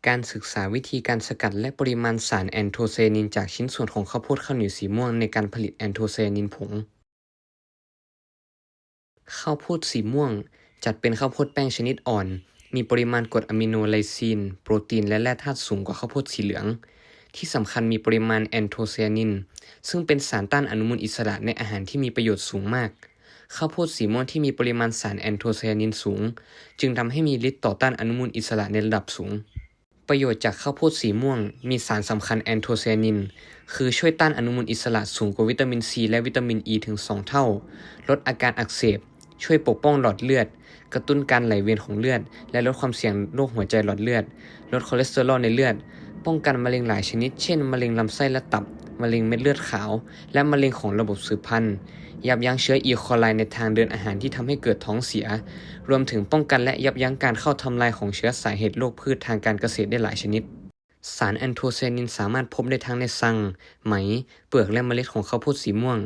ການສຶກສາວິທີການສະກັດ ແລະ ປະລິມານສານແອນໂທໄຊຍານິນຈາກຊິ້ນສ່ວນຂອງເຂົ້າໂພດເຂົ້າໜຽວສີມ່ວງໃນການຜະລິດແອນໂທໄຊຍານິນຜົງ. ເຂົ້າໂພດສີມ່ວງຈັດເປັນເຂົ້າໂພດແປ້ງຊະນິດອ່ອນ, ມີປະລິມານກົດອາມິໂນໄລຊີນ, ໂປຣຕີນ ແລະ ແຮ່ທາດສູງກວ່າເຂົ້າໂພດສີເຫຼືອງ. ທີ່ສຳຄັນມີປະລິມານແອນໂທໄຊຍານິນ, ຊຶ່ງເປັນສານຕ້ານອະນຸມູນອິດສະຫຼະໃນອາຫານທີ່ມີປະໂຫຍດສູງມາກ. ເຂົ້າໂພດສີມ່ວງທີ່ມີປະລິມານສານແອນໂທໄຊຍານິນສູງ ຈຶ່ງທຳໃຫ້ມີລິດຕໍ່ຕ້ານອະນຸມູນອິດສະຫຼະໃນລະດັບສູງ. ປະໂຫຍດຈາກເຂົ້າໂພດສີມ່ວງ ມີສານສຳຄັນແອນໂທໄຊຍານິນ ຄືຊ່ວຍຕ້ານອະນຸມູນອິດສະຫຼະສູງກວ່າວິຕາມິນຊີ ແລະ ວິຕາມິນອີເຖິງສອງເທົ່າ, ລົດອາການອັກເສບ, ຊ່ວຍປົກປ້ອງຫຼອດເລືອດ, ກະຕຸ້ນການໄຫຼວຽນຂອງເລືອດ ແລະ ລົດຄວາມສ່ຽງໂລກຫົວໃຈຫຼອດເລືອດ, ລົດຄອເລສເຕີຣອນໃນເລືອດ, ປ້ອງກັນມະເຮັງຫຼາຍຊະນິດ ເຊັ່ນ ມະເຮັງລຳໄສ້ ແລະ ຕັບ, ມະເຮັງເມັດເລືອດຂາວ ແລະ ມະເຮັງຂອງລະບົບສືບພັນ, ຢັບຢັ້ງເຊື້ອອີໂຄໄລໃນທາງເດີນອາຫານທີ່ທຳໃຫ້ເກີດທ້ອງເສຍ, ລວມເຖິງປ້ອງກັນ ແລະ ຢັບຢັ້ງການເຂົ້າທຳລາຍຂອງເຊື້ອສາເຫດໂລກພືດທາງການກະເສດໄດ້ຫຼາຍຊະນິດ. ສານແອນໂທໄຊຍານິນສາມາດພົບໄດ້ທັງໃນຊັງ, ໄໝ, ເປືອກ ແລະ ເມລັດຂອງເຂົ້າໂພດສີມ່ວງ.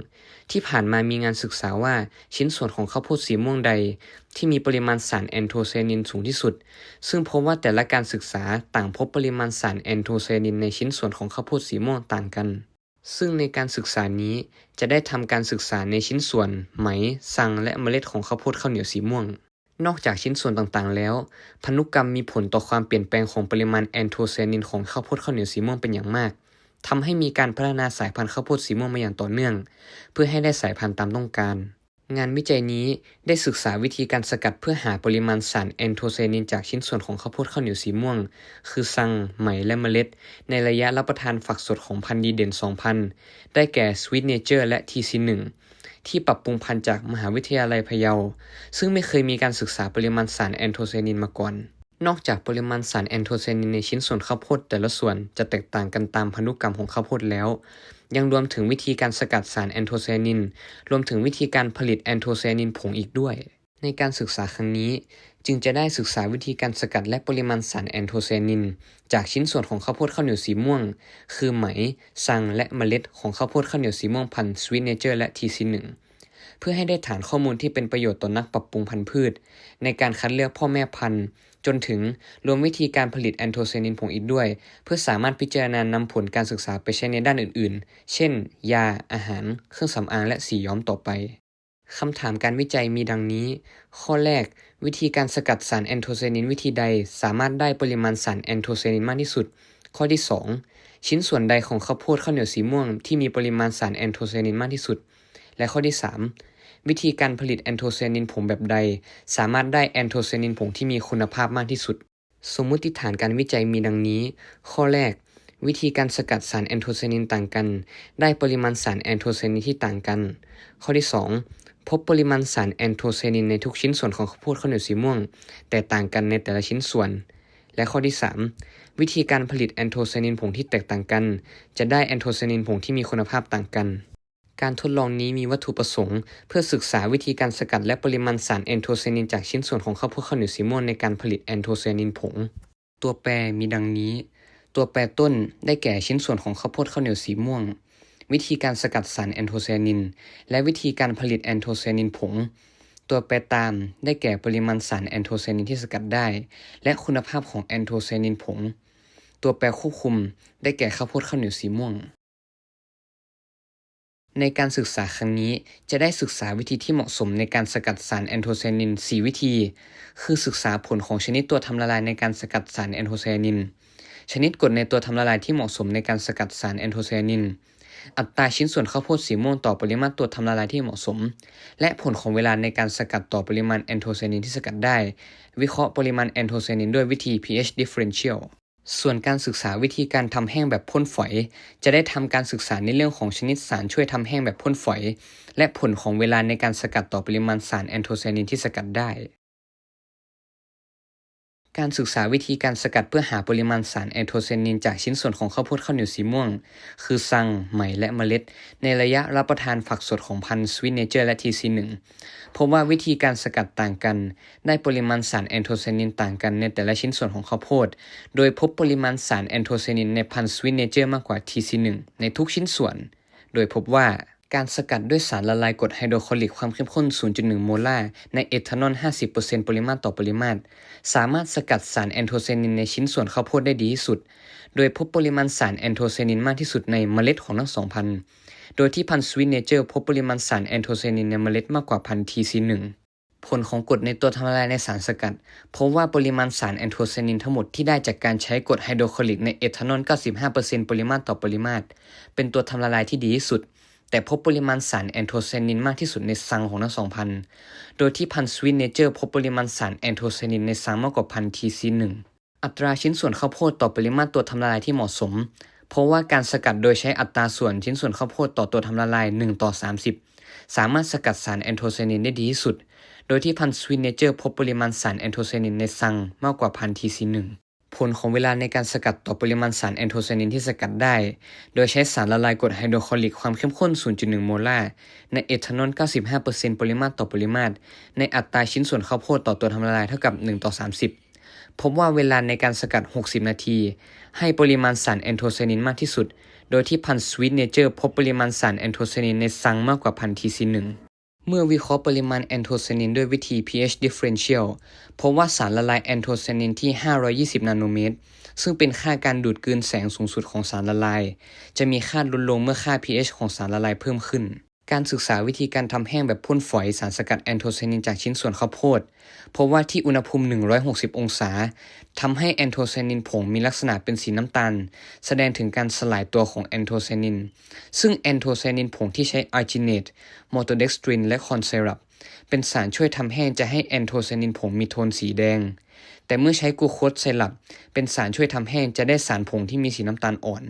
ທີ່ຜ່ານມາມີງານສຶກສາວ່າ ຊິ້ນສ່ວນຂອງເຂົ້າໂພດສີມ່ວງໃດທີ່ມີປະລິມານສານແອນໂທໄຊຍານິນສູງທີ່ສຸດ, ຊຶ່ງພົບວ່າແຕ່ລະການສຶກສາຕ່າງພົບປະລິມານສານແອນໂທໄຊຍານິນໃນຊິ້ນສ່ວນຂອງເຂົ້າໂພດສີມ່ວງຕ່າງກັນ. ຊຶ່ງໃນການສຶກສານີ້ຈະໄດ້ທຳການສຶກສາໃນຊິ້ນສ່ວນ, ໄໝ, ຊັງ ແລະ ເມລັດຂອງເຂົ້າໂພດເຂົ້າໜຽວສີມ່ວງ. ນອກຈາກຊິ້ນສ່ວນຕ່າງໆແລ້ວ, ພັນທຸກຳມີຜົນຕໍ່ຄວາມປ່ຽນແປງຂອງປະລິມານແອນໂທໄຊຍານິນຂອງເຂົ້າໂພດເຂົ້າໜຽວສີມ່ວງເປັນຢ່າງມາກ, ທຳໃຫ້ມີການພັດທະນາສາຍພັນເຂົ້າໂພດສີມ່ວງມາຢ່າງຕໍ່ເນື່ອງ ເພື່ອໃຫ້ໄດ້ສາຍພັນຕາມຕ້ອງການ. ງານວິໄຈນີ້ໄດ້ສຶກສາວິທີການສະກັດເພື່ອຫາປະລິມານສານແອນໂທໄຊຍານິນຈາກຊິ້ນສ່ວນຂອງເຂົ້າໂພດເຂົ້າໜຽວສີມ່ວງ ຄືຊັງ, ໄໝ ແລະ ເມລັດ ໃນໄລຍະຮັບປະທານຝັກສົດຂອງພັນດີເດັ່ນສອງພັນ ໄດ້ແກ່ Sweet Nature ແລະ ທີ ຊີ ໜຶ່ງ ທີ່ປັບປຸງພັນຈາກມະຫາວິທະຍາໄລພະເຍົາ, ຊຶ່ງໄມ່ເຄີຍມີການສຶກສາປະລິມານສານແອນໂທໄຊຍານິນມາກ່ອນ. ນອກຈາກປະລິມານສານແອນໂທໄຊຍານິນໃນຊິ້ນສ່ວນເຂົ້າໂພດແຕ່ລະສ່ວນຈະແຕກຕ່າງກັນຕາມພັນທຸກຳຂອງເຂົ້າໂພດແລ້ວ, ຍັງລວມເຖິງວິທີການສະກັດສານແອນໂທໄຊຍານິນ, ລວມເຖິງວິທີການຜະລິດແອນໂທໄຊຍານິນຜົງອີກດ້ວຍ. ໃນການສຶກສາຄັ້ງນີ້ ຈຶ່ງຈະໄດ້ສຶກສາວິທີການສະກັດ ແລະ ປະລິມານສານແອນໂທໄຊຍານິນຈາກຊິ້ນສ່ວນຂອງເຂົ້າໂພດເຂົ້າໜຽວສີມ່ວງ ຄືໄໝ, ຊັງ ແລະ ເມລັດຂອງເຂົ້າໂພດເຂົ້າໜຽວສີມ່ວງພັນ Sweet Nature ແລະ ທີ ຊີ ໜຶ່ງ ເພື່ອໃຫ້ໄດ້ຖານຂໍ້ມູນທີ່ເປັນປະໂຫຍດຕໍ່ນັກປັບປຸງພັນພືດໃນການຄັດເລືອກພໍ່ແມ່ພັນ, ຈົນເຖິງລວມວິທີການຜະລິດແອນໂທໄຊຍານິນຜົງອີກດ້ວຍ, ເພື່ອສາມາດພິຈາລະນານຳຜົນການສຶກສາໄປໃຊ້ໃນດ້ານອື່ນໆ ເຊັ່ນ ຢາ, ອາຫານ, ເຄື່ອງສຳອາງ ແລະ ສີຍ້ອມຕໍ່ໄປ. ຄຳຖາມການວິໄຈມີດັ່ງນີ້. ຂໍ້ແລກ, ວິທີການສະກັດສານແອນໂທໄຊຍານິນວິທີໃດສາມາດໄດ້ປະລິມານສານແອນໂທໄຊຍານິນມາກທີ່ສຸດ? ຂໍ້ທີສອງ, ຊິ້ນສ່ວນໃດຂອງເຂົ້າໂພດເຂົ້າໜຽວສີມ່ວງທີ່ມີປະລິມານສານແອນໂທໄຊຍານິນມາກທີ່ສຸດ? ແລະ ຂໍ້ທີສາມ, ວິທີການຜະລິດແອນໂທໄຊຍານິນຜົງແບບໃດສາມາດໄດ້ແອນໂທໄຊຍານິນຜົງທີ່ມີຄຸນນະພາບມາກທີ່ສຸດ? ສົມມຸດຖານການວິໄຈມີດັ່ງນີ້. ຂໍ້ແລກ, ວິທີການສະກັດສານແອນໂທໄຊຍານິນຕ່າງກັນ ໄດ້ປະລິມານສານແອນໂທໄຊຍານິນທີ່ຕ່າງກັນ. ຂໍ້ທີສອງ, ພົບປະລິມານສານແອນໂທໄຊຍານິນໃນທຸກຊິ້ນສ່ວນຂອງເຂົ້າໂພດເຂົ້າໜຽວສີມ່ວງແຕກຕ່າງກັນໃນແຕ່ລະຊິ້ນສ່ວນ. ແລະ ຂໍ້ທີສາມ, ວິທີການຜະລິດແອນໂທໄຊຍານິນຜົງທີ່ແຕກຕ່າງກັນ ຈະໄດ້ແອນໂທໄຊຍານິນຜົງທີ່ມີຄຸນນະພາບຕ່າງກັນ. ການທົດລອງນີ້ມີວັດຖຸປະສົງເພື່ອສຶກສາວິທີການສະກັດ ແລະ ປະລິມານສານແອນໂທໄຊຍານິນຈາກຊິ້ນສ່ວນຂອງເຂົ້າໂພດເຂົ້າໜຽວສີມ່ວງໃນການຜະລິດແອນໂທໄຊຍານິນຜົງ. ຕົວແປມີດັ່ງນີ້. ຕົວແປຕົ້ນໄດ້ແກ່ຊິ້ນສ່ວນຂອງເຂົ້າໂພດເຂົ້າໜຽວສີມ່ວງ, ວິທີການສະກັດສານແອນໂທໄຊຍານິນ ແລະ ວິທີການຜະລິດແອນໂທໄຊຍານິນຜົງ. ຕົວແປຕາມໄດ້ແກ່ປະລິມານສານແອນໂທໄຊຍານິນທີ່ສະກັດໄດ້ ແລະ ຄຸນນະພາບຂອງແອນໂທໄຊຍານິນຜົງ. ຕົວແປຄວບຄຸມໄດ້ແກ່ເຂົ້າໂພດເຂົ້າໜຽວສີມ່ວງ. ໃນການສຶກສາຄັ້ງນີ້ ຈະໄດ້ສຶກສາວິທີທີ່ເໝາະສົມໃນການສະກັດສານແອນໂທໄຊຍານິນສີ່ວິທີ ຄືສຶກສາຜົນຂອງຊະນິດຕົວທຳລະລາຍໃນການສະກັດສານແອນໂທໄຊຍານິນ, ຊະນິດກົດໃນຕົວທຳລະລາຍທີ່ເໝາະສົມໃນການສະກັດສານແອນໂທໄຊຍານິນ, ອັດຕາຊິ້ນສ່ວນເຂົ້າໂພດສີມ່ວງຕໍ່ປະລິມານຕົວທຳລະລາຍທີ່ເໝາະສົມ ແລະ ຜົນຂອງເວລາໃນການສະກັດຕໍ່ປະລິມານແອນໂທໄຊຍານິນທີ່ສະກັດໄດ້. ວິເຄາະປະລິມານແອນໂທໄຊຍານິນດ້ວຍວິທີ pH differential. ສ່ວນການສຶກສາວິທີການທຳແຫ້ງແບບພົ່ນຝອຍ ຈະໄດ້ທຳການສຶກສາໃນເລື່ອງຂອງຊະນິດສານຊ່ວຍທຳແຫ້ງແບບພົ່ນຝອຍ ແລະ ຜົນຂອງເວລາໃນການສະກັດຕໍ່ປະລິມານສານແອນໂທໄຊຍານິນທີ່ສະກັດໄດ້. ການສຶກສາວິທີການສະກັດເພື່ອຫາປະລິມານສານແອນໂທໄຊຍານິນຈາກຊິ້ນສ່ວນຂອງເຂົ້າໂພດເຂົ້າໜຽວສີມ່ວງ ຄື ຊັງ, ໄໝ ແລະ ເມລັດ ໃນໄລຍະຮັບປະທານຝັກສົດຂອງພັນ Sweet Nature ແລະ ທີ ຊີ ໜຶ່ງ ພົບວ່າວິທີການສະກັດຕ່າງກັນ ໄດ້ປະລິມານສານແອນໂທໄຊຍານິນຕ່າງກັນໃນແຕ່ລະຊິ້ນສ່ວນຂອງເຂົ້າໂພດ, ໂດຍພົບປະລິມານສານແອນໂທໄຊຍານິນໃນພັນ Sweet Nature ມາກກວ່າ ທີ ຊີ ໜຶ່ງ ໃນທຸກຊິ້ນສ່ວນ. ໂດຍພົບວ່າ ການສະກັດດ້ວຍສານລະລາຍກົດໄຮໂດຣຄລໍລິກຄວາມເຂັ້ມຂຸ້ນສູນຈຸດໜຶ່ງໂມລາ ໃນເອທານອນຫ້າສິບເປີເຊັນ ປະລິມານຕໍ່ປະລິມາດ ສາມາດສະກັດສານແອນໂທໄຊນິນໃນຊິ້ນສ່ວນເຂົ້າໂພດໄດ້ດີທີ່ສຸດ, ໂດຍພົບປະລິມານສານແອນໂທໄຊນິນມາກທີ່ສຸດໃນເມລັດຂອງທັງສອງພັນ ໂດຍທີ່ພັນ Sweet Nature ພົບປະລິມານສານແອນໂທໄຊນິນໃນເມລັດມາກກວ່າພັນ T C ໜຶ່ງ. ຜົນຂອງກົດໃນຕົວທຳລາຍໃນສານສະກັດ ພົບວ່າປະລິມານສານແອນໂທໄຊນິນທັງໝົດທີ່ໄດ້ຈາກການໃຊ້ກົດໄຮໂດຣຄລໍລິກໃນເອທານອນເກົ້າສິບຫ້າເປີເຊັນ ປະລິມານຕໍ່ປະລິມາດ ເປັນຕົວທຳລາຍທີ່ດີທີ່ສຸດ, ແຕ່ພົບປະລິມານສານແອນໂທໄຊນິນມາກທີ່ສຸດໃນຊັງຂອງທັງສອງພັນ ໂດຍທີ່ພັນ Sweet Nature ພົບປະລິມານສານແອນໂທໄຊນິນໃນຊັງມາກກວ່າພັນ T C ໜຶ່ງ. ອັດຕາຊິ້ນສ່ວນເຂົ້າໂພດຕໍ່ປະລິມານຕົວທຳລາຍທີ່ເໝາະສົມ, ເພາະວ່າການສະກັດໂດຍໃຊ້ອັດຕາສ່ວນຊິ້ນສ່ວນເຂົ້າໂພດຕໍ່ຕົວທຳລາຍໜຶ່ງຕໍ່ສາມສິບ ສາມາດສະກັດສານແອນໂທໄຊນິນໄດ້ດີທີ່ສຸດ, ໂດຍທີ່ພັນ Sweet Nature ພົບປະລິມານສານແອນໂທໄຊນິນໃນຊັງມາກກວ່າພັນ T C ໜຶ່ງ. ຜົນຂອງເວລາໃນການສະກັດຕໍ່ປະລິມານສານແອນໂທໄຊນິນທີ່ສະກັດໄດ້ ໂດຍໃຊ້ສານລະລາຍກົດໄຮໂດຣຄລໍລິກຄວາມເຂັ້ມຂຸ້ນສູນຈຸດໜຶ່ງໂມລາ ໃນເອທານອນເກົ້າສິບຫ້າເປີເຊັນ ປະລິມານຕໍ່ປະລິມາດ ໃນອັດຕາຊິ້ນສ່ວນເຂົ້າໂພດຕໍ່ຕົວທຳລາຍເທົ່າກັບໜຶ່ງຕໍ່ສາມສິບ ພົບວ່າເວລາໃນການສະກັດຫົກສິບນາທີ ໃຫ້ປະລິມານສານແອນໂທໄຊນິນມາກທີ່ສຸດ, ໂດຍທີ່ພັນ Sweet Nature ພົບປະລິມານສານແອນໂທໄຊນິນໃນຊັງມາກກວ່າພັນ T C ໜຶ່ງ. ເມື່ອວິເຄາະປະລິມານແອນໂທໄຊນິນດ້ວຍວິທີ pH differential ພົບວ່າສານລະລາຍແອນໂທໄຊນິນທີ່ຫ້າຮ້ອຍຊາວນາໂນເມດ, ຊຶ່ງເປັນຄ່າການດູດກືນແສງສູງສຸດຂອງສານລະລາຍ, ຈະມີຄ່າຫຼຸດລົງເມື່ອຄ່າ pH ຂອງສານລະລາຍເພີ່ມຂຶ້ນ. ການສຶກສາວິທີການທຳແຫ້ງແບບພົ່ນຝອຍສານສະກັດແອນໂທໄຊນິນຈາກຊິ້ນສ່ວນເຂົ້າໂພດ ພົບວ່າທີ່ອຸນຫະພູມໜຶ່ງຮ້ອຍຫົກສິບອົງສາ ທຳໃຫ້ແອນໂທໄຊນິນຜົງມີລັກສະນະເປັນສີນ້ຳຕານ, ສະແດງເຖິງການສະຫຼາຍຕົວຂອງແອນໂທໄຊນິນ, ຊຶ່ງແອນໂທໄຊນິນຜົງທີ່ໃຊ້ອາຈີເນດ, ມາລໂຕເດັກສະຕຣິນ ແລະ ຄອນໄຊຣັບ ເປັນສານຊ່ວຍທຳແຫ້ງ ຈະໃຫ້ແອນໂທໄຊນິນຜົງມີໂທນສີແດງ, ແຕ່ເມື່ອໃຊ້ກູໂຄສໄຊຣັບເປັນສານຊ່ວຍທຳແຫ້ງ ຈະໄດ້ສານຜົງທີ່ມີສີນ້ຳຕານອ່ອນ.